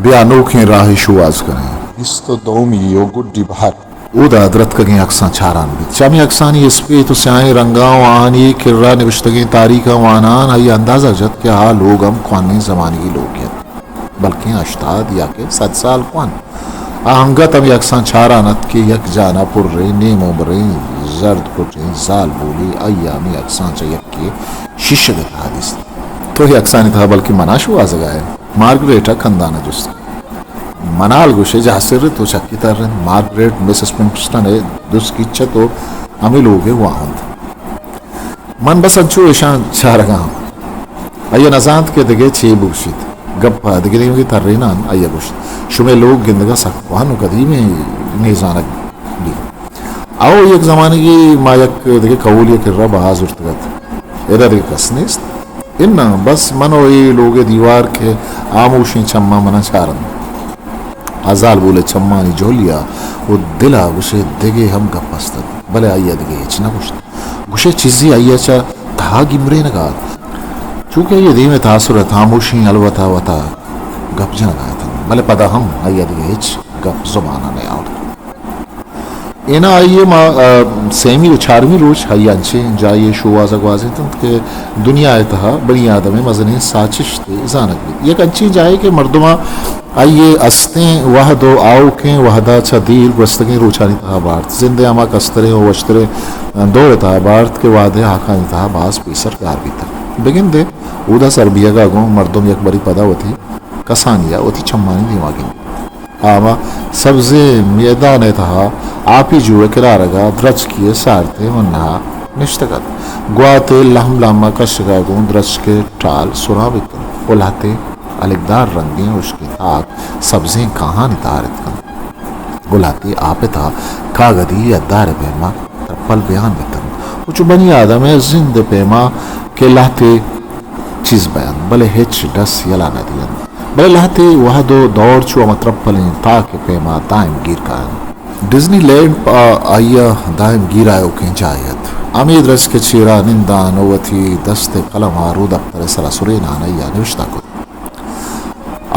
بیا نوکیں راہے شوہاز کنیں۔ بیست و دومی و گڈی بہر۔ اودا درتکگیں عکساں چاران بیت۔ چہ ہمے عکسانی اسپیت و سیاہیں رنگاں و آہانی کرا نبشتگیں تاریخاں وانان آئی ء اندازہ جت کہ آ لوگ ہم کوہنیں زمانگی لوگے ات، بلکیں ہشتاد یا کہ صد سال کوہن۔ آ انگت ہمے عکساں چاران ات کہ یک جانا پریں، نیم عمریں، زرد کٹیں زالبولے آئی ء ہمے عکساں چہ یکے شیشگ ء تہا دیست۔ تو اے عکسانی تہا بلکیں منا شوہازگ ء ئے؟ مارگریٹ ء کندان ء جست۔ منال گوشے، جاہ سر تو چکی ترند۔ مارگریٹ مسز پمپسٹن ء درستکی چہ تو ہمے لوگ ء واہند۔ من بس انچو اشاں چارگا آں۔ آئی ء نزانت کہ دگہ چے بگوشیت۔ گپ ء دگہ نیمگے ترینان آئی ء گوشت، شمئے لوگ گندگا سک کوہن و قدیمیں نیزانگ بیت۔ او یک زمانگے ما یک دگہ کہولے ء کرا بہا زرتگ ات۔ ادا دگہ کس نیست؟ اناں، بس من و اے لوگ ء دیوار کہ ہاموشیں چماں منا چارنت۔ آ زالبول ء چمانی جہلی ء و دل ء گوشے دگہ ہم گپ است ات، بلے آئی ء دگہ ہچ نہ گوشت۔ گوشے چیزے آئی ء چہ تہا گیمرینگ ء ات۔ چونکہ آئی ء دیم ء تاثر ات، ہاموشیں ہلوت ء وتا گپ جنگ ء اتنت، بلے پدا ہم آئی ء دگہ ہچ گپ زبان ء نیاورت۔ انا آئی ء ما، ء، سیمی و چارمی روچ آئی ء انچیں جاہے ء شوہاز ء گوازینتنت کہ دنیا ء تہا بنی آدم ء مزنیں ساچشتے زانگ بیت۔ یک انچیں جاہے کہ مردماں آئی ء استیں وہد و آؤکیں وہد ء چہ دیر گوستگیں روچانی تہا بارت، زند ء ہما کستریں و وشتریں دور ء تہا بارت کہ وہد ء ہاکانی تہا باز پیسر گار بیتگ۔ بگندے اودا سر بیگ ء گوں مردم یک بری پدا وتی کسانی ء وتی چمانی دیما گندیت۔ آ ہما سبزیں میدان ء تہا آپی جو ء کنارگ ء درچکی ء سارتیں ہنہ ء نشتگ ات۔ گوات ء لہم لہم ء کشگ ء گوں درچک ء ٹال سراں بیتنت و لہتیں الکدار رنگیں ہشکیں تاک سبزیں کاہانی تہا رتکنت و لہتے آپ ء تہا کاگدی یدار ء پیما ترپل بیان بیتنت و چو بنی آدم ء زند ء پیما کہ لہتے چیز بینت، بلے ہچ ڈس یلہ نہ دینت، بلے لہتے وہد و دور چو ہما ترپلیں تاک ء پیما دائم گیر کاینت۔ ڈزنی لینڈ پہ آئی ء دائم گیر آیوکیں جاہے ات۔ ہمے درچک ء چیرا نندان و وتی دست ء قلم ء رودپتر ء سرا سرینان آئی ء نوشتہ کت۔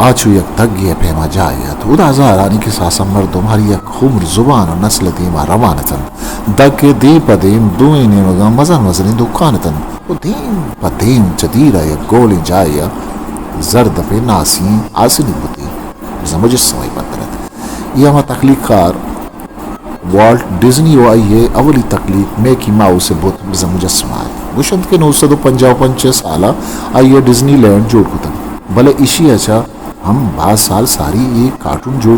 آ چو یک دگے ء پیما جاہے ات۔ اودا ہزارانی کساسا مردم ہر یک عمر، زبان و نسل ء دیما روان اتنت۔ دگ ء دیم پہ دیم دوئیں نیمگاں مزن مزنیں دکان اتنت و دیم پہ دیم چہ دیر ء یک گولیں جاہے ء زردپیں ناسیں آسنی بوتیں بزاں مجسمہ ء پتر ات۔ اے ہما تخلیق کار والٹ ڈزنی و آئی ء اولی تخلیق میکی ماؤس ء بت بزاں مجسمہ ات۔ گوشنت کہ نو سد و پنجاہ و پنچ ء سال ء آئی ء ڈزنی لینڈ جوڑ کتگ، بلے ایشی ء چہ ہم باز سال ساری اے کارٹون جوڑ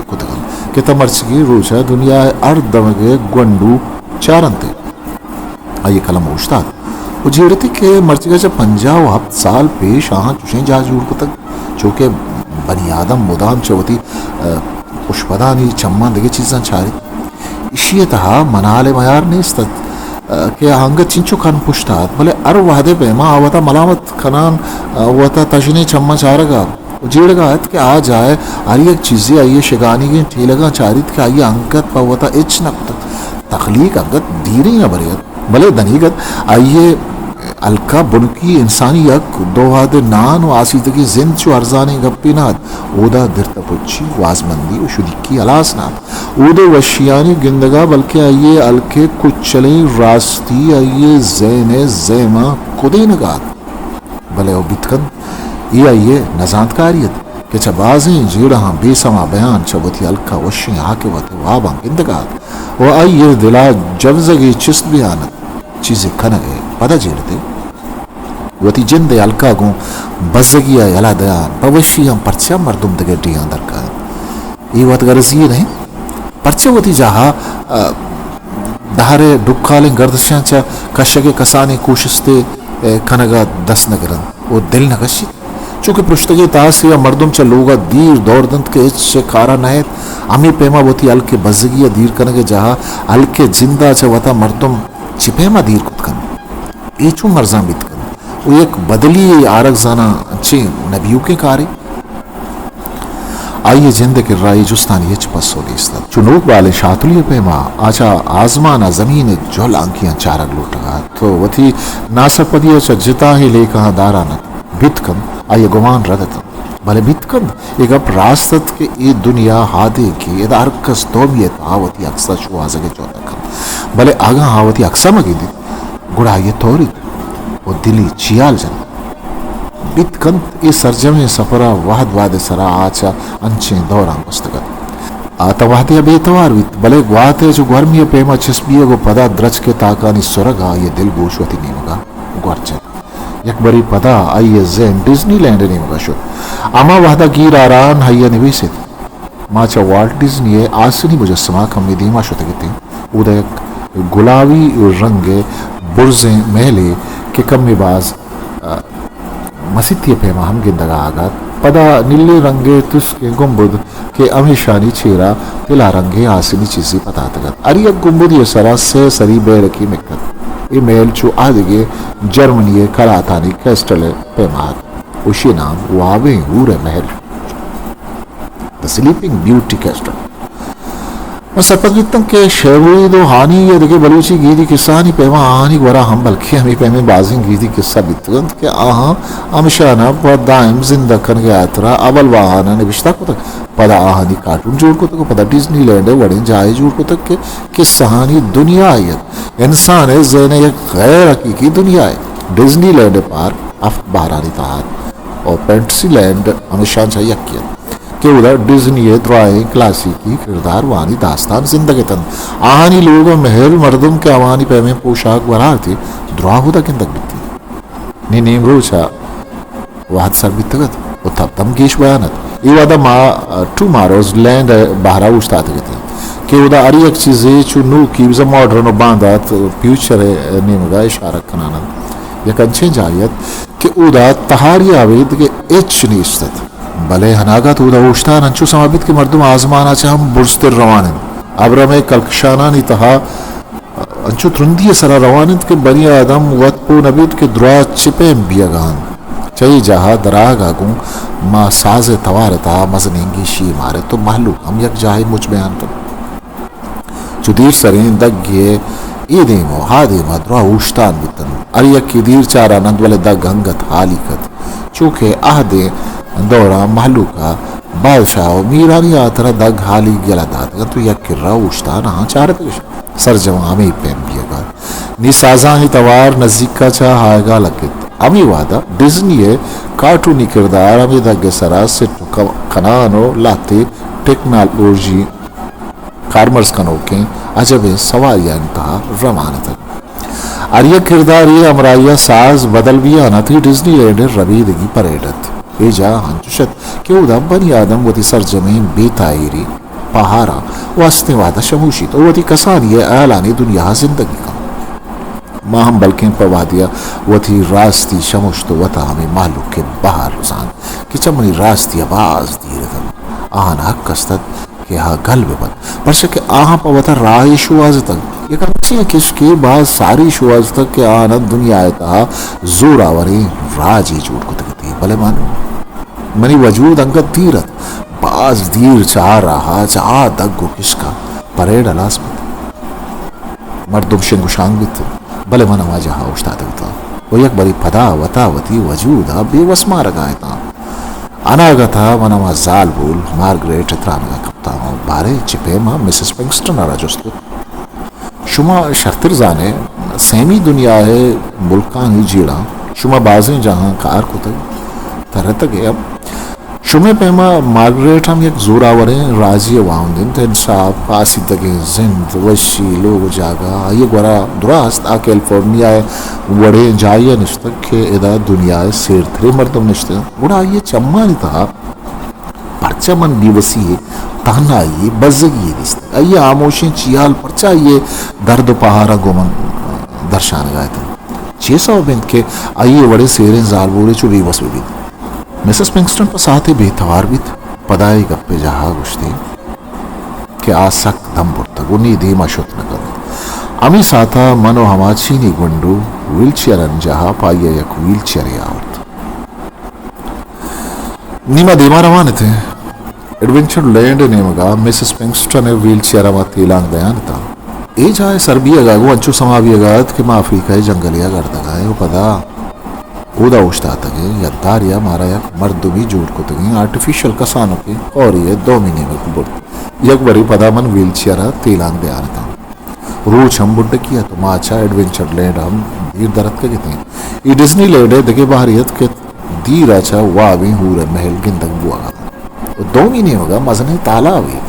کتگ انت کہ تاں مرچیگیں روچ ء دنیا ء ہر دمگ ء گونڈو چارنت۔ آئی ء قلم اوشتات و جیڑتی کہ مرچیگ ء چہ پنجاہ و ہپت سال پیش آہاں چوشیں جاہ جوڑ کتگ، چو کہ بنی آدم مدام چہ وتی، ء، پشپدانی چماں دگہ چیزاں چاریت۔ ایشی ء تہا منال ء میار نیست ات، ء، کہ آ انگت چنچو کن پشت ات، بلے ہر وہد ء پیما آ وتا ملامت کنان، ء، وتا تژنیں چماں چارگ ء و جیڑگ ء ات کہ آ جاہ ء ہر یک چیزے آئی ء شگانیگیں ٹیلگاں چاریت کہ آئی ء انگت پہ وتا ہچ نہ کتگ۔ تخلیق انگت دیریں ہبرے ات، بلے دنیگت آئی ء ہلک ء بنکی انسانی حق، دو وہد ء نان و آسیتگیں زند چو ارزانیں گپے نہ ات۔ اودا درتہ پچی، گوازمندی و شدیکی ہلاس نہ ات۔ اود ء وشیانی گندگ ء بلکیں آئی ء ہلک ء کچلیں راستی آئی ء ذہن ء زیماں کدینگ ء ات۔ بلے او بیت کنت، اے آئی ء نزانتکاری ات کہ چہ بازیں جیڑہاں بے سما بیان چہ وتی ہلک ء وشیں عاقبت ء واباں گندگ ء ات و آئی ء دل ء جنزگے چست بیان ات، چیزے کنگ ء پد ء جیڑت ء وتی جند ء ہلک ء گوں بزگی ء یلہ دیان پہ وشیاں پرچا مردم دگہ ڈیہاں در کاینت؟ اے وت گرزی یے نہ انت؟ پرچہ وتی جاہ ء، ء، دہر ء ڈکالیں گردشاں چہ کشگ ء کسانیں کوشستے، ء، کنگ ء دست نہ گرنت و دل نہ کشیت؟ چونکہ پرشتگیں تاسے ء مردم چہ لوگ ء دیر دور دنت کہ ہچ کار ء نہ ایت، ہمے پیما وتی ہلک ء بزگی ء دیر کنگ ء جاہ ء ہلک ء جند ء چہ وتا مردم چہ پیما دیر کت کنت؟ اے چون ارزان بیت کنت؟ و یک بدلی یے آرگ زاناں چے نبیوکیں کارے؟ آئی ء جند ء کرا اے جستانی ہچ پسو نیست ات۔ چو نوک بالیں شاتلی ء پیما آ چہ آزمان ء زمین ء جہل آنکیاں چارگ لوٹگ ء ات و وتی ناسرپدی ء چہ جتاہیں لیکہاں داران ات۔ بیت کنت آئی ء گمان رد اتنت۔ بلے بیت کنت، اے گپ راست ات کہ اے دنیا ہادے کہ ادا ہر کس دومی ءِ تہا وتی اکس ءَ شوہازگ ءِ جہد ءَ کنت، بلے اگاں آ وتی اکس ءَ مہ گندیت، گڑا آئی ءَ توریت ءُ دلی چیال جنت۔ بیت کنت اے سرجمیں سفر ءَ وہد وہد ءِ سرا آ چہ انچیں دوراں گوستگ ات۔ آ تاں وہدے ءَ بے توار بیت، بلے گوات ءِ چو گورمی ءِ پیما چست بیگ ءُ پدا درچک ءِ تاکانی سرگ ءَ آئی ءِ دلگوش وتی نیمگ ءَ گور جت۔ یک برے پدا آئی ءِ ذہن ڈزنی لینڈ ءِ نیمگ ءَ شت۔ ہما وہد ءَ گیر آران آئی ءَ نبیست، ما چہ والٹ ڈزنی ءِ آسنی مجسمہ ءَ کمے دیما شتگ اتیں۔ اودا یک گلابی رنگ ءِ برزیں محلے کہ کمے باز، آ، مسیتی ءِ پیما ہم گندگ ءَ آگ ءَ ات۔ پدا نیلیں رنگ ءِ تسکیں گنبد کہ ہمیشانی چیرا طلا رنگیں آسنی چیزے پتاتگ ات۔ ہر یک گنبدے ءِ سرا سئے سری بیرکی مک ات۔ اے محل چو آدگہ جرمنی ءِ کلاتانی کیسٹل ءِ پیما ات۔ اشی ءِ نام وابیں ہور ءِ محل، The Sleeping Beauty Castle۔ من سرپد بیتاں کہ شے مرید ءُ ہانی یا دگہ بلوچی گیدی کسہانی پیما آہانی گورا ہم بلکیں ہمے پیمیں بازیں گیدی کسہ بیتگ انت کہ آہاں ہمشانا پہ دائم زندگ کنگ ءِ ہاترا اول واہانا نبشتہ کتگ، پدا آہانی کارٹون جوڑ کتگ ءُ پدا ڈزنی لینڈ ءِ وڑیں جاہے جوڑ کتگ کہ کسہانی دنیائے ات، انسان ءِ ذہن ءِ یک غیر حقیقی دنیائے۔ ڈزنی لینڈ ءِ پارک ہفت بہرانی تہا ات ءُ پینٹسی لینڈ ہمشاں چہ یکے ات کہ اودا ڈزنی ءِ درائیں کلاسیکی کرداروانی داستان زندگ اتنت۔ آہانی لوگ ءُ مہر، مردم کہ آوانی پیمیں پوشاک گورا ات، دراہ اودا گندگ بیت انت۔ نی نیمروچ ءَ وہد سر بیتگ ات ءُ تب دم گیش بیان ات۔ اے وہد ءَ ما ٹو ماروز لینڈ ءِ بہر ءَ اوشتاتگ اتیں کہ اودا ہر یک چیزے چو نوکی بزاں ماڈرن ءُ باندات فیوچر ءِ نیمگ ءَ اشارہ کنان انت۔ یک انچیں جاہے ات کہ اودا تہاری ءَ ابید کہ ہچ نیست ات، بلے اناگت اودا اوشتان انچو سما بیت کہ مردم آزمان ءَ چہ ہم برزتر روان انت۔ ابرم ءِ کلکشانانی تہا انچو ترندی ءِ سرا روان انت کہ بنی آدم وت پوہ نہ بیت کہ دراہ چہ پیم بیگ ءَ انت۔ چہ اے جاہ ءَ درآہگ ءَ گوں ما ساز ءِ توار ءِ تہا مزنیں گیشی یے مارت ءُ مہلوک ہم یک جاہے مچ بیان کنت۔ چو دیر سریں دگے اے دیم ءُ آ دیم ءَ دراہ اوشتان بیت انت۔ ہر یکے دیر چاران انت، بلے دگ انگت ہالیگ ات۔ چو کہ عہدیں دوراں مہلوک ءَ بادشاہ ءُ میرانی ہاترا دگ ہالیگ یلہ داتگ انت ءُ یک کرا اوشتان آہاں چارتگ ات۔ سرجم ہمے پیم بیگ ءَ ات۔ نی سازانی توار نزیک ءَ چہ آیگ ءَ لگت۔ ہمے وہد ءَ ڈزنی ءِ کارٹونی کردار ہمے دگ ءِ سرا سٹ ءُ ک-، کنان ءُ لہتے ٹیکنالوجی کارمرز کنوکیں عجبیں سواریانی تہا روان اتنت۔ ہر یک کردارے ءِ ہمراہی ءَ ساز بدل بیان ات، اے ڈزنی لینڈ ءِ ربیدگی پریڈ ات۔ اے جاہ انچش ات کہ اودا بنی آدم وتی سرجمیں بے تاہیری پہاراں ءُ ہستیں وہد ءَ شموشیت ءُ وتی کسانی ءِ ہیالانی دنیا ءَ زندگی کنت۔ ما ہم بلکیں پہ وہدے ءَ وتی راستی شموشت ءُ وتا ہمے مہلوک ءِ بہر زانت کہ چہ منی راستی ءَ باز دیر اتنت۔ آہاں حق است ات کہ آ گل بہ بنت، پرچا کہ آہاں پہ وتا راہے شوہازتگ۔ یک انچیں کشکے باز ساری شوہازتگ کہ آہاں دنیا ءِ تہا زوراوریں راجے جوڑ کتگ ات، بلے من، منی وجود انگت دیر ات۔ باز دیر چہ آ راہ ءَ، چہ آ دگ ءُ کشک ءَ پریڈ ہلاس بیت۔ مردم شنگ ءُ شانگ بیت، بلے من ہما جاہ ءَ اوشتاتگ اتاں ءُ یک برے پدا وتا وتی وجود ءَ بے وس مارگ ءَ اتاں۔ اناگت ءَ من ہما زالبول مارگریٹ ءِ ترانگ ءَ کپتاں ءُ باریں چہ پیم ءَ مسز پنگسٹن ءَ را جست کت، شما شرتر زان ئے، سیمی دنیا ءِ ملکانی جیڑاں شما بازیں جاہاں کار کتگ، ترتگ ئے ہم۔ شمئے پیما مارگریٹ ہم یک زوراوریں راجے ءِ واہند انت۔ انصاف، آسیتگیں زند، وشی، لوگ ءُ جاگہ آئی ءِ گورا دراہ است۔ آ کیلیفورنیا ءِ وڑیں جاہے ءَ نشتگ کہ ادا دنیا ءِ سیرتریں مردم نشتگ انت، گڑا آئی ءِ چمانی تہا پرچا من بے وسی ءُ تہنائی ءُ بزگی ءَ دیستگ؟ آئی ءِ ہاموشیں چیہال پرچا آئی ءِ درد ءُ پہاراں گوں من درشانگ ءَ اتنت؟ چے سوب انت کہ آئی ءِ وڑیں سیریں زالبولے چو بے وس بہ بیت؟ مسز پنگسٹن پہ ساعتے بے توار بیت، پدا اے گپ ءِ جاہ ءَ گوشت ئے کہ آ سک دم برتگ ءُ نی دیم ءَ شت نہ کنت۔ ہمے ساعت ءَ من ءُ ہما چینی گونڈو ویل چیئرانی جاہ ءَ پہ آئی ءَ یک ویل چیئرے آورت۔ نی ما دیما روان اتیں۔ ایڈونچر لینڈ ءِ نیمگ ءَ مسز پنگسٹن ءِ ویل چیئر ءَ ما تیلانک دیان اتاں۔ اے جاہ ءِ سر بیگ ءَ گوں انچو سما بیگ ءَ ات کہ ما افریقہ ءِ جنگلے ءَ گردگ ءَ ایں ءُ پدا اودا اوشتاتگیں یداریا مارا یک مردمی جوڑ کتگیں آرٹیفیشل کسانکیں کورے ءِ دومی نیمگ برت۔ یک برے پدا من ویل چیئر ءَ تیلانک دیان اتاں۔ روچ ہم بڈکی ات ءُ ما چہ ایڈونچر لینڈ ہم دیر در اتکگ اتیں۔ اے ڈزنی لینڈ ءِ دگہ بہرے ات کہ دیر ءَ چہ وابیں ہور ءِ محل گندگ بوگ ءَ ات۔ ءُ دومی نیمگ ءَ مزنیں تالابے۔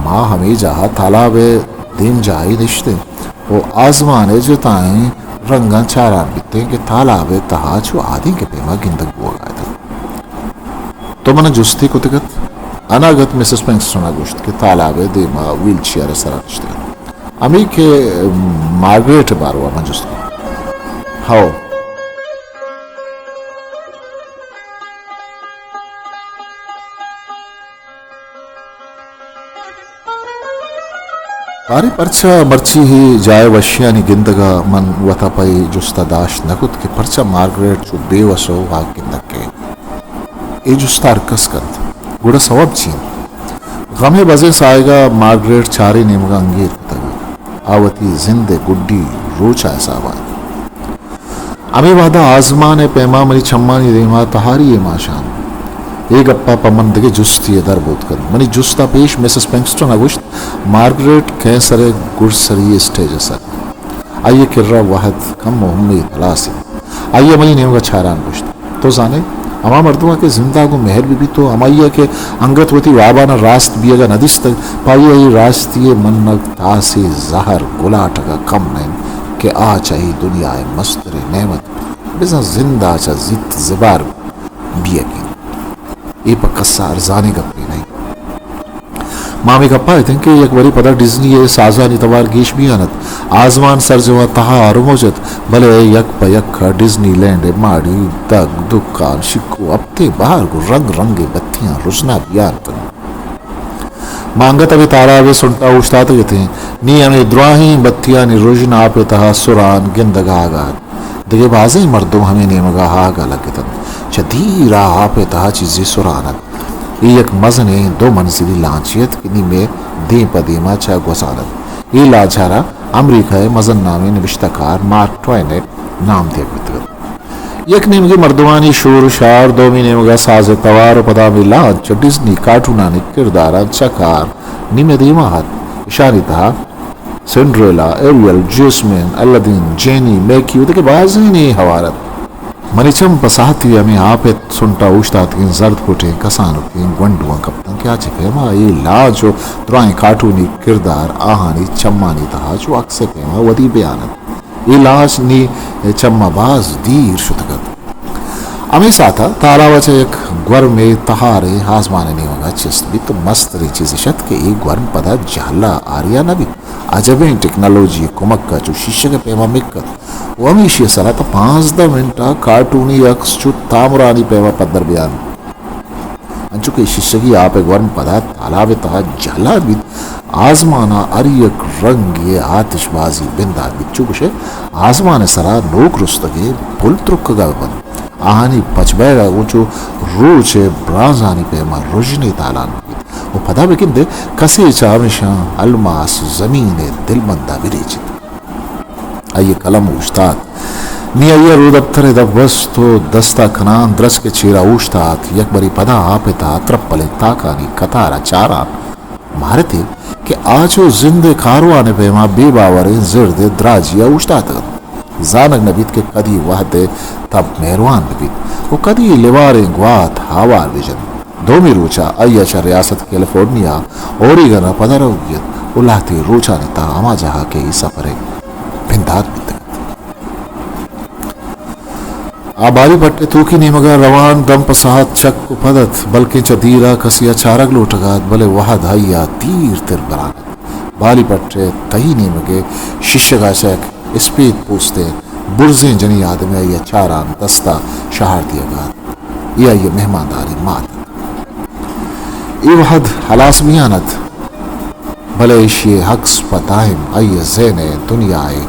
ما ہمے جاہ ءَ تالاب ءِ دیم جاہے نشتیں ءُ آزمان ءِ جتائیں رنگاں چاران بیتیں کہ تالاب ءِ تہا چو آدینک ءِ پیما گندگ بوگ ءَ اتنت۔ تو من ءَ جستے کتگ ات؟ اناگت مسز پینگسٹن ءَ گوشت کہ تالاب ءِ دیم ءَ ویل چیئر ءِ سرا نشتگ ات۔ ہمے کہ مارگریٹ ءِ باروا من جست کت۔ ہو۔ باریں پرچا مرچی اے جاہ ءِ وشیانی گندگ ءَ من وت ءَ پہ اے جست ءَ داشت نہ کت کہ پرچا مارگریٹ چو بے وس ءُ واک گندگ کئیت؟ اے جست ءَ ہرکس کنت، گڑا سوب چی انت؟ غم ءِ بزیں ساہگ ءَ مارگریٹ چاریں نیمگ ءَ انگیر کتگ ات۔ آ وتی زند ءِ گڈی روچ ءِ ہساب ءَ ات۔ ہمے وہد ءَ آزمان ءِ پیما منی چمانی دیم ءَ تہاری ءِ ماشان۔ اے گپ ءَ پہ من دگہ جستے ءِ در بوت کنت۔ منی جست ءَ پیش مسز پینگسٹن ءَ گوشت، مارگریٹ کینسر ءِ گڈسری اسٹیج ءِ سر۔ آئی ءِ کرا وہد کم ءُ امیت ہلاس انت۔ آئی ءَ منی نیمگ ءَ چاران گوشت، تو زان ئے، ہما مردم ءَ کہ زند ءَ گوں مہر بہ بیت ءُ ہمائی ءَ کہ انگت وتی وابان ءَ راست بیگ ءَ نہ دیستگ، پہ آئی ءَ اے راستی ءِ منگ تاسے زہر گلاٹگ ءَ کم نہ انت کہ آ چہ اے دنیا ءِ مستریں نعمت، بزاں زند ءَ چہ زیت زبہر بیگ انت۔ اے پہ کس ءَ ارزانیں گپے نہ انت۔ ما ہمے گپ ءَ اتیں کہ یک برے پدا ڈزنی ءِ سازانی توار گیش بیان ات۔ آزمان سرجم ءَ تہار ءُ موج ات، بلے یک پہ یک ءَ ڈزنی لینڈ ءِ ماڑی، دگ، دکان، شکو، ہپتیں بہر گوں رنگ رنگیں بتیاں رژنا بیان اتنت۔ ما انگت ہمے تالاب ءِ سنٹ ءَ اوشتاتگ اتیں۔ نی ہمے دراہیں بتیانی رژن آپ ءِ تہا سران گندگ ءَ آگ ءَ ات۔ دگہ بازیں مردم ہمے نیمگ ءَ آگ ءَ لگ اتنت۔ چہ دیر ءَ آپ ءِ تہا چیزے سران ات۔ اے یک مزنیں دو منزلی لانچے ات کہ نی مئے دیم پہ دیم ءَ چہ گوزان ات۔ اے لانچ ءَ را امریکہ ءِ مزن نامیں نبشتہ کار مارک ٹوین ءِ نام دیگ بیتگ ات۔ یک نیمگے مردمانی شور ءُ شار، دومی نیمگ ءَ ساز ءِ توار ءُ پدا ہمے لانچ چہ ڈزنی کارٹونانی کرداراں چکار نی مئے دیم ءَ ات۔ اشانی تہا سنڈریلا، ایریل، جیسمین، الادین، جینی، میکی ءُ دگہ بازینے ہوار ات۔ منی چم پہ ساہتے ہمے آپ ءِ سنٹ ءَ اوشتاتگیں زرد پٹیں کسانکیں گونڈواں کپتاں کہ آ چہ پیما اے لانچ ءُ دراہیں کارٹونی کردار آہانی چمانی تہا چو عکس ءِ پیما ودی بیان ات۔ اے لانچ نی چم ءَ باز دیر شتگ ات۔ ہمے ساعت ءَ تالاب ءَ چہ یک گورمے تہاریں آزمان ءِ نیمگ ءَ چست بیت ءُ مستریں چیز اش ات کہ اے گورم پدا جہل ءَ آریا نہ بیت۔ عجبیں ٹیکنالوجی ءِ کمک ءَ چو شیشگ ءِ پیما مک ات ءُ ہمیشی ءِ سرا تاں پانزدہ منٹ ءَ کارٹونی عکس چو تامرانی پیما پدر بیان۔ انچو کہ شیشگی آپ ءِ گورم پدا تالاب ءِ تہا جہلان بیت، آزمان ءَ ہر یک رنگے ءِ آتش بازی بندات بیت۔ چو گوشئے آزمان ءِ سرا نوک رستگیں پل ترکگ ءَ بنت۔ آہانی پچ بئیگ ءَ گوں چو روچ ءِ برانزانی پیما رژنے تالان بیت ءُ پدا بہ گندئے کسے چہ ہمیشاں الماس زمین ءِ دلبند ءَ بریچیت۔ آئی ءِ قلم اوشتات۔ نی آئی ءَ رودپتر ءِ دپ بست ءُ دست ءَ کنان درچک ءِ چیرا اوشتات۔ یک برے پدا آپ ءِ تہا ترپلیں تاکانی قطار ءَ چاران مارت ئے کہ آ چو زند ءِ کاروان ءِ پیما بے باوریں زرد ءِ دراجی ءَ اوشتاتگ انت۔ زانگ نہ بیت کہ کدی وہد ءِ تب مہروان بہ بیت ءُ کدی اے لیواریں گوات آوار بہ جنت۔ دومی روچ ءَ آئی ءَ چہ ریاست کیلیفورنیا اوریگن ءَ پدا روگی ات ءُ لہتے روچانی تہا ہما جاہ ءَ کہ اے سفر ءِ بندات بیتگ ات۔ آ بالی پٹ ءِ توکی نیمگ ءَ روان دم پہ ساعت چک ءُ پد ات، بلکیں چہ دیر ءَ کسے ءَ چارگ لوٹگ ءَ ات، بلے وہد آئی ءَ دیر تر بران ات۔ بالی پٹ ءِ تہی نیمگ ءِ شیشگ ءَ چہ یک اسپیت پوستیں برزیں جنی آدمے آئی ءَ چاران دست ءَ شہار دیگ ءَ ات۔ اے آئی ءِ مہمانداریں مات ات۔ اے وہد ہلاس بیان ات، بلے ایشی ءِ عکس پہ دائم آئی ءِ ذہن ءِ دنیا ءِ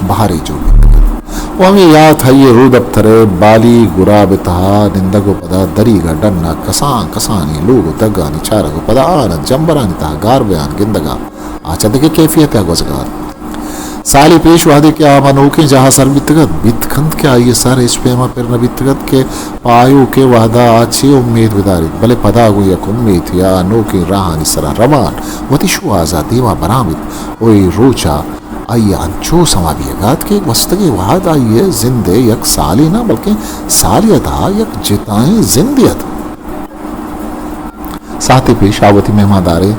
بہرے جوڑ بیتگ ات۔ ءُ ہمے یات آئی ءِ رودپتر ءِ بالی گراب ءِ تہا نندگ ءُ پدا دریگ ءَ ڈن ءَ کسان کسانیں لوگ ءُ دگانی چارگ ءُ پدا آہان ءَ جمبرانی تہا گار بیان گندگ ءَ آ چہ دگہ کیفیتے ءَ گوزگ ءَ ات۔ سالے پیش وہدے کہ آ ہما نوکیں جاہ ء سر بیتگ ات، بیت کنت کہ آئی ء سر ہچ پیم ء پر نہ بیتگ ات کہ پہ آیوک ء وہد ء آ چے امیت بداریت، بلے پدا گوں یک امیتے ء آ نوکیں راہانی سرا روان وتی شوہاز ء دیما بران بیت و اے روچ ء آئی ء انچو سما بیگ ء ات کہ گوستگیں وہد آئی ء زند ء یک سالے نہ بلکیں سالے ء تہا یک جتائیں زندے ات۔ ساعتے پیش آ وتی مہمانداریں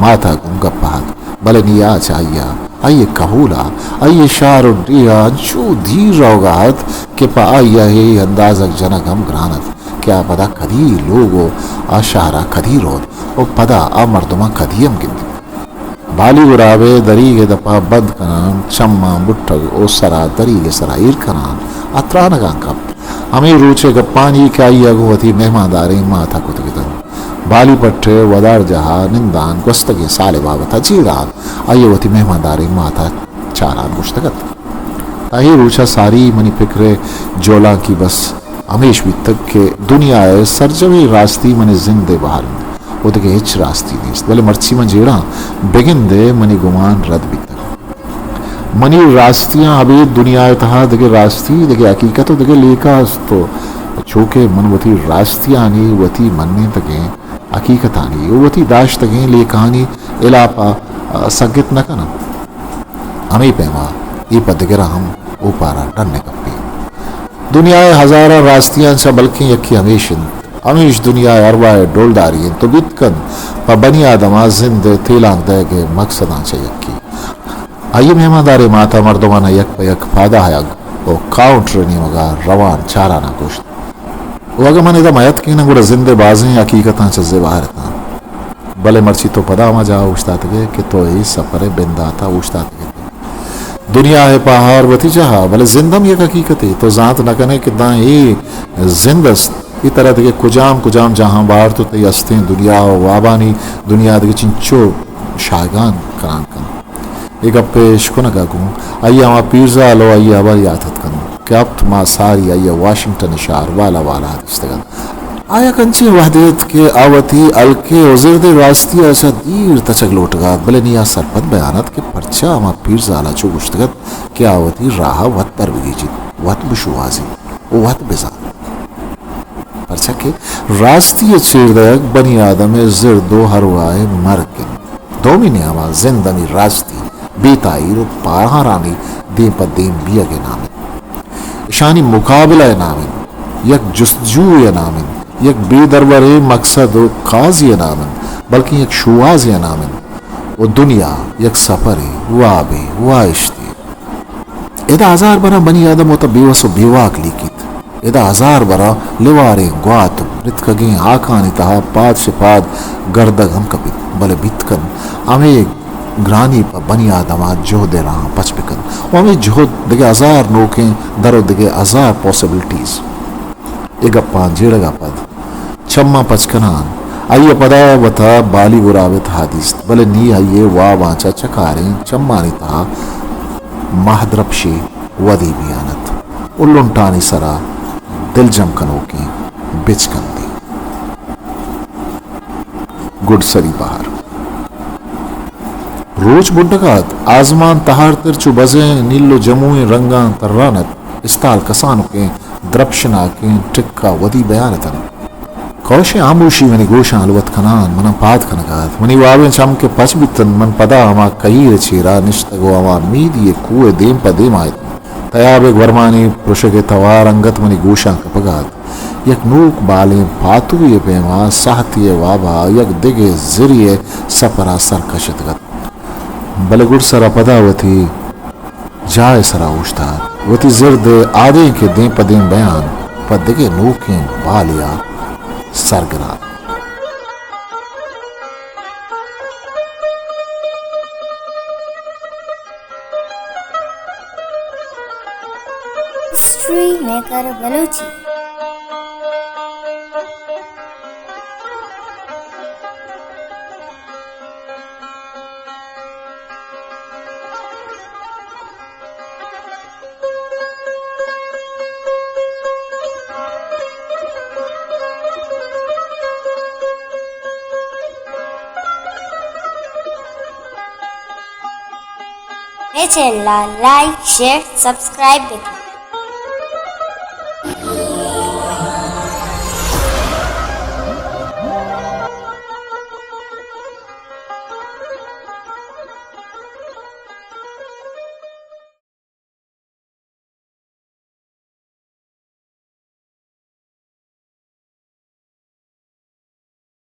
مات ء گوں گپ ء ات، بلے نی آ چہ آئی ء، آئی ء کہول ء، آئی ء شہر و ڈیھ ء انچو دیر روگ ء ات کہ پہ آئی ء اے اندازگ جنگ ہم گران ات کہ آ پدا کدی لوگ و آ شہر ء کدی روت و پدا آ مردماں کدی ہم گندیت۔ بالی گراب ء دریگ ء دپ ء بند کنان، چماں بٹگ و سرا دریگ ء سرا ایر کنان ء ترانگاں کپت۔ ہمے روچ ء گپانی کہ آئی ء گوں وتی مہمانداریں مات ء کتگ اتنت۔ بالی پٹ ء ودار جاہ ء نندان گوستگیں سال ء بابت ء جیڑان آئی ء وتی مہمانداریں مات ء چاران گوشتگ ات۔ تہ اے روچ ء ساری منی پکر ء جولانکی بس ہمیش بیتگ کہ دنیا ء سرجمیں راستی منی زند ء بہر انت و دگہ ہچ راستی نیست، بلے مرچی من جیڑاں بگندئے منی گمان رد بیتگ۔ منی راستیاں ابید دنیا ء تہا دگہ راستی، دگہ حقیقت و دگہ لیکہ است و چو کہ من وتی راستیانی، وتی منینتگیں حقیقتانی و وتی داشتگیں لیکہانی ہلاپ ء سگت نہ کناں، ہمے پیما اے پہ دگراں ہم اوپارا ڈن ء گپے۔ دنیا ء ہزاراں راستیاں چہ بلکیں یکے ہمیش انت۔ ہمیش دنیا ء ارواہ ء ڈولداری انت و بیت کنت پہ بنی آدم ء زند ء تیلانک دئیگ ء مکسداں چہ یکے۔ آئی ء مہمانداریں مات ء مردماناں یک پہ یک پادایگ و کاؤنٹر ء نیمگ ء روان چاراناں گوشت، و اگاں من ادا میتکیناں گڑا زند ء بازیں حقیقتاں چہ زبہر اتاں۔ بلے مرچی تو پدا ہما جاہ ء اوشتاتگ ئے کہ تو اے سپر ء بندات ء اوشتاتگ ات۔ دنیا ء پاہار وتی جاہ ء، بلے زند ہم یک حقیقتے۔ تو زانت نہ کن ئے کہ داں اے زند است، اے ترا دگہ کجام کجام جاہاں بارت و تئی ہستیں دنیا و وابانی دنیا دگہ چنچو شاہگان کنان کنت۔ اے گپ ء اشکنگ ء گوں آئی ء ہما پیرزال و آئی ء ہبر یات اتک انت کہ ہپت ماہ ساری آئی ء واشنگٹن ء شہر والا والا ء دیستگ ات۔ آ یک انچیں وہدے ات کہ آ وتی ہلک ء و زرد ء راستی ء چہ دیر تچگ لوٹگ ء ات، بلے نی آ سرپد بیان ات کہ پرچا ہما پیرزال ء چو گوشتگ ات کہ آ وتی راہ ء وت پر بگیجیت، وت بشوہازیت و وت بزانت۔ پرچا کہ راستی ء چیر دئیگ بنی آدم ء زرد و ارواہ ء مرگ انت۔ دومی نیاما زند ہمے راستی، بے تاہیر و پاہارانی دیم پہ دیم بیئگ ء نام انت۔ اشانی مقابلہ ء نام انت، یک جستجوئے ء نام انت، یک بے دروریں مقصد و کازے ء نام انت، بلکیں یک شوہازے ء نام انت و دنیا یک سپرے، وابے، واہشتے۔ ادا ہزار براں بنی آدم وتا بے وس و بے واک لیکیت۔ ادا ہزار براں لیواریں گوات و رتکگیں ہاکانی تہا پاد شہ پاد گردگ ہم کپیت، بلے بیت کنت ہمے گرانی پہ بنی آدم ء جہد ء راہاں پچ بہ کنت و ہمے جہد دگہ ہزار نوکیں در و دگہ ہزار پاسبلٹیز۔ اے گپاں جیڑگ ء پد چماں پچ کنان آئی ء پدا وتا بالی گراب ء تہا دیست، بلے نی آئی ء واباں چہ چکاریں چمانی تہا ماہ درپشے ودی بیان ات و لنٹانی سرا دلجم کنوکیں بچکندے۔ گڈسری بہر۔ روچ بڈگ ء ات، آزمان تہارتر چو بزیں نیل و جموئیں رنگاں تران ات، استال کسانکیں درپشناکیں ٹک ء ودی بیان اتنت۔ کئوشیں ہاموشی منی گوشاں ہلوت کنان مناں پاد کنگ ء ات۔ منی وابیں چم کہ پچ بیتنت، من پدا ہما کہیر ء چیرا نشتگ و ہما میدی ء کوہ ء دیم پہ دیم ء اتاں۔ تیاب ء گورمانی پرشگ ء توار انگت منی گوشاں کپگ ء ات۔ یک نوک بالیں پاتوے ء پیما ساہتے ء وابا یک دگہ زرے ء سپرا سر کشتگ ات۔ بلے گڈسرا پدا وتی جاہ ء سرا اوشتات، وتی زرد ء آدینک ء دیم پہ دیم بیان پہ دگہ نوکیں بالے ء سر گرات۔ ہسٹری میکر بلوچی۔ اے چینل ءَ لائک، شیئر، سبسکرائب بکن۔